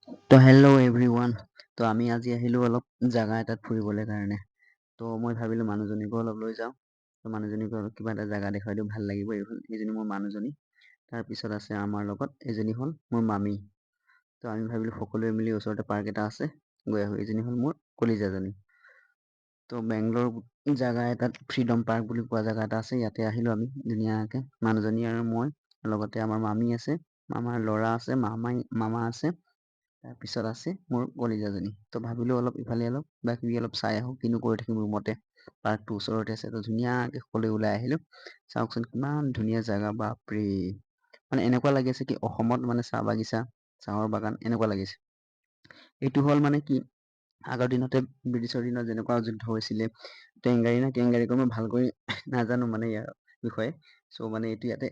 তো hello' every one. তো আমি আজি আহিলোঁ অলপ জেগা এটাত ফুৰিবলৈ কাৰণে। তো মই ভাবিলোঁ মানুহজনীকো অলপ লৈ যাওঁ। তো মানুহজনীকো অলপ কিবা এটা জেগা দেখুৱাই দিওঁ, ভাল লাগিব। এইখন এইজনী মোৰ মানুহজনী। তাৰপিছত আছে আমাৰ লগত এজনী হ'ল মোৰ মামী। তো আমি ভাবিলোঁ সকলোৱে মিলি ওচৰতে পাৰ্ক এটা আছে, গৈ আহোঁ। এইজনী হ'ল মোৰ কলিজাজনী। তো বেংগলোৰ জেগা এটাত ফ্ৰীডম পাৰ্ক বুলি কোৱা জেগা এটা আছে, ইয়াতে আহিলোঁ আমি ধুনীয়াকৈ, মানুহজনী আৰু মই। লগতে আমাৰ মামী আছে, মামাৰ ল'ৰা আছে, মামাই মামা আছে, তাৰপিছত আছে মোৰ কলিজাজনী। তো ভাবিলোঁ অলপ ইফালে অলপ কিবা কিবি অলপ চাই আহোঁ, কিনো কৰি থাকিম ৰুমতে। পাৰ্কটো ওচৰতে আছে, তো ধুনীয়াকৈ সকলোৱে ওলাই আহিলোঁ। চাওকচোন কিমান ধুনীয়া জেগা, বাপৰে! মানে এনেকুৱা লাগিছে কি অসমত মানে চাহ বাগিচা, চাহৰ বাগান এনেকুৱা লাগিছে। এইটো হ'ল মানে কি, আগৰ দিনতে ব্ৰিটিছৰ দিনত যেনেকুৱা যুদ্ধ হৈছিলে, টেংগাৰী নে কেংগাৰী কয়, মই ভালকৈ নাজানো মানে ইয়াৰ বিষয়ে। চ' মানে এইটো ইয়াতে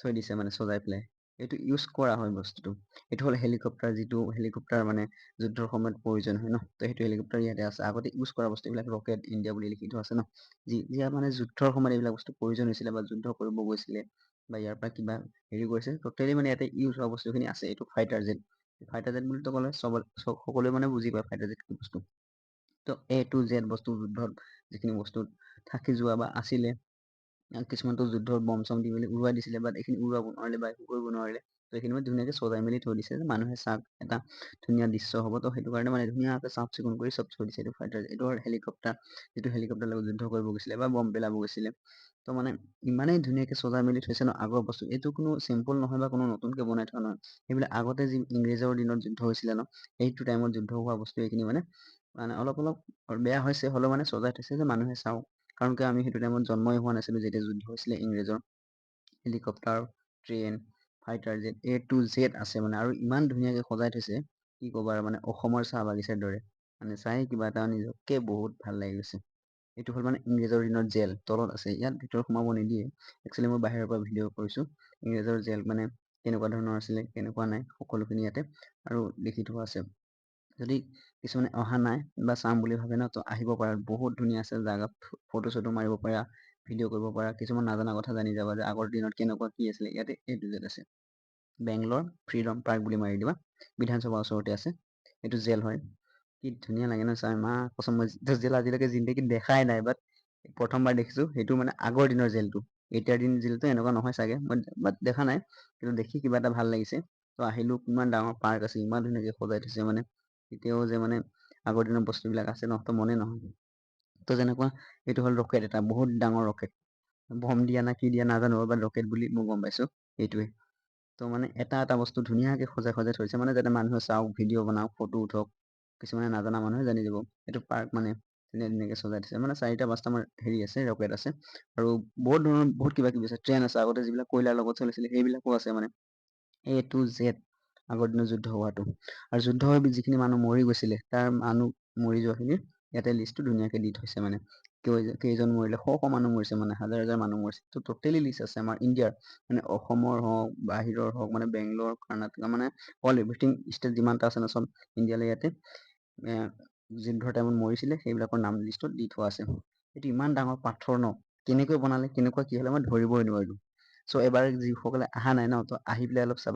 থৈ দিছে মানে সজাই পেলাই। এইটো ইউজ কৰা হয় বস্তুটো। এইটো হ'ল হেলিকপ্টাৰ, যিটো হেলিকপ্টাৰ মানে যুদ্ধৰ সময়ত প্ৰয়োজন হয় ন, তো সেইটো হেলিকপ্টাৰ ইয়াতে আছে। আগতে ইউজ কৰা বস্তু এইবিলাক, ৰকেট ইণ্ডিয়া বুলি লিখি থোৱা আছে ন। যি যিয়া মানে যুদ্ধৰ সময়ত এইবিলাক বস্তু প্ৰয়োজন হৈছিলে বা যুদ্ধ কৰিব গৈছিলে বা ইয়াৰ পৰা কিবা হেৰি কৰিছে, টোটেলি মানে ইয়াতে ইউজ হোৱা বস্তুখিনি আছে। এইটো ফাইটাৰ জেট। ফাইটাৰ জেট বুলিতো ক'লে চব সকলোৱে মানে বুজি পায় ফাইটাৰ জেট কি বস্তু। তো এ টু জেড বস্তু, যুদ্ধত যিখিনি বস্তু থাকি যোৱা বা আছিলে, কিছুমানতো যুদ্ধৰ বম চম দি মেলি উৰুৱাই দিছিলে, বাট এইখিনি উৰুৱাব নোৱাৰিলে বা একো কৰিব নোৱাৰিলে। তো এইখিনি মানে ধুনীয়াকৈ সজাই মেলি থৈ দিছে যে মানুহে চাওক, এটা ধুনীয়া দৃশ্য হ'ব। তো সেইটো কাৰণে মানে ধুনীয়াকৈ চাফ চিকুণ কৰি চব থৈ দিছে। এইটো ফাইটাৰ, এইটো হেলিকপ্টাৰ, যিটো হেলিকপ্টাৰ লগত যুদ্ধ কৰিব গৈছিলে বা বম পেলাব গৈছিলে। তো মানে ইমানেই ধুনীয়াকৈ সজাই মেলি থৈছে ন আগৰ বস্তু। এইটো কোনো চিম্পল নহয় বা কোনো নতুনকৈ বনাই থোৱা নহয়। সেইবিলাক আগতে যি ইংৰাজৰ দিনত যুদ্ধ হৈছিলে ন, সেইটো টাইমত যুদ্ধ হোৱা বস্তু এইখিনি মানে মানে অলপ অলপ বেয়া হৈছে হ'লেও মানে সজাই থৈছে যে মানুহে চাওক। কাৰণ কিয়, আমি সেইটো টাইমত জন্মই হোৱা নাছিলোঁ যেতিয়া যুদ্ধ হৈছিলে ইংৰাজৰ। Helicopter, train, fighter jet, A to Z আছে মানে। আৰু ইমান ধুনীয়াকৈ সজাই থৈছে, কি ক'বা আৰু, মানে অসমৰ চাহ বাগিচাৰ দৰে। মানে চাই কিবা এটা নিজকে বহুত ভাল লাগি গৈছে। এইটো হ'ল মানে ইংৰাজৰ দিনৰ জেল, তলত আছে। ইয়াত ভিতৰত সোমাব নিদিয়ে। একচুৱেলি মই বাহিৰৰ পৰা ভিডিঅ' কৰিছোঁ। ইংৰাজৰ জেল মানে কেনেকুৱা ধৰণৰ আছিলে, কেনেকুৱা নাই, সকলোখিনি ইয়াতে আৰু লিখি থোৱা আছে। যদি কিছুমানে অহা নাই বা চাম বুলি ভাবে ন, তো আহিব পাৰা। বহুত ধুনীয়া আছে জাগা, ফটো চটো মাৰিব পাৰা, ভিডিঅ' কৰিব পাৰা, কিছুমান নাজানা কথা জানি যাবা যে আগৰ দিনত কেনেকুৱা কি আছিলে। ইয়াতে এ টু জেড আছে। বেংগলোৰ ফ্ৰীডম পাৰ্ক বুলি মাৰি দিবা, বিধানসভা ওচৰতে আছে। এইটো জেল হয়। কি ধুনীয়া লাগে ন চাই, মা কচম! মই জেল আজিলৈকে জিন্দগীত দেখাই নাই, বাট প্ৰথমবাৰ দেখিছোঁ। সেইটো মানে আগৰ দিনৰ জেলটো, এতিয়াৰ দিন জেলটো এনেকুৱা নহয় চাগে, মই বাট দেখা নাই, কিন্তু দেখি কিবা এটা ভাল লাগিছে। তো আহিলোঁ, কিমান ডাঙৰ পাৰ্ক আছে, ইমান ধুনীয়াকৈ সজাই থৈছে। মানে এতিয়াও যে মানে আগৰ দিনৰ বস্তুবিলাক আছে ন, তো মনে নহয়। তো যেনেকুৱা এইটো হ'ল ৰকেট, এটা বহুত ডাঙৰ ৰকেট, বম দিয়া না কি দিয়া নাজানো, বাট ৰকেট বুলি মই গম পাইছোঁ এইটোৱে। তো মানে এটা এটা বস্তু ধুনীয়াকৈ সজাই সজাই থৈছে, মানে যাতে মানুহে চাওক, ভিডিঅ' বনাওক, ফটো উঠক, কিছুমানে নাজানা মানুহে জানি যাব। এইটো পাৰ্ক মানে ধুনীয়া ধুনীয়াকৈ সজাই থৈছে। মানে চাৰিটা পাঁচটামান হেৰি আছে, ৰকেট আছে আৰু বহুত ধৰণৰ বহুত কিবা কিবি আছে। ট্ৰেইন আছে, আগতে যিবিলাক কয়লাৰ লগত চলিছিলে সেইবিলাকো আছে। মানে এ টু জেড আগৰ দিনত যুদ্ধ হোৱাটো আৰু যুদ্ধ হৈ যিখিনি মানুহ মৰি গৈছিলে, তাৰ মানুহ মৰি যোৱাখিনিৰ ইয়াতে লিষ্টটো ধুনীয়াকৈ দি থৈছে। মানে কেইজন মৰিলে, শ শ মানুহ মৰিছে, মানে হাজাৰ হাজাৰ মানুহ মৰিছে। তো টোটেলি লিষ্ট আছে আমাৰ ইণ্ডিয়াৰ, মানে অসমৰ হওক, বাহিৰৰ হওক, মানে বেংগলোৰ, কৰ্ণাটকা, মানে অল এভৰিথিং ষ্টেট যিমানটা আছে ন, চব ইণ্ডিয়ালৈ ইয়াতে যুদ্ধৰ টাইমত মৰিছিলে, সেইবিলাকৰ নাম লিষ্টত দি থোৱা আছে। এইটো ইমান ডাঙৰ পাথৰ ন, কেনেকৈ বনালে, কেনেকুৱা কি হ'লে, মই ধৰিবই নোৱাৰিলোঁ। চ' এবাৰ যিসকলে অহা নাই ন, তো আহি পেলাই অলপ চাব।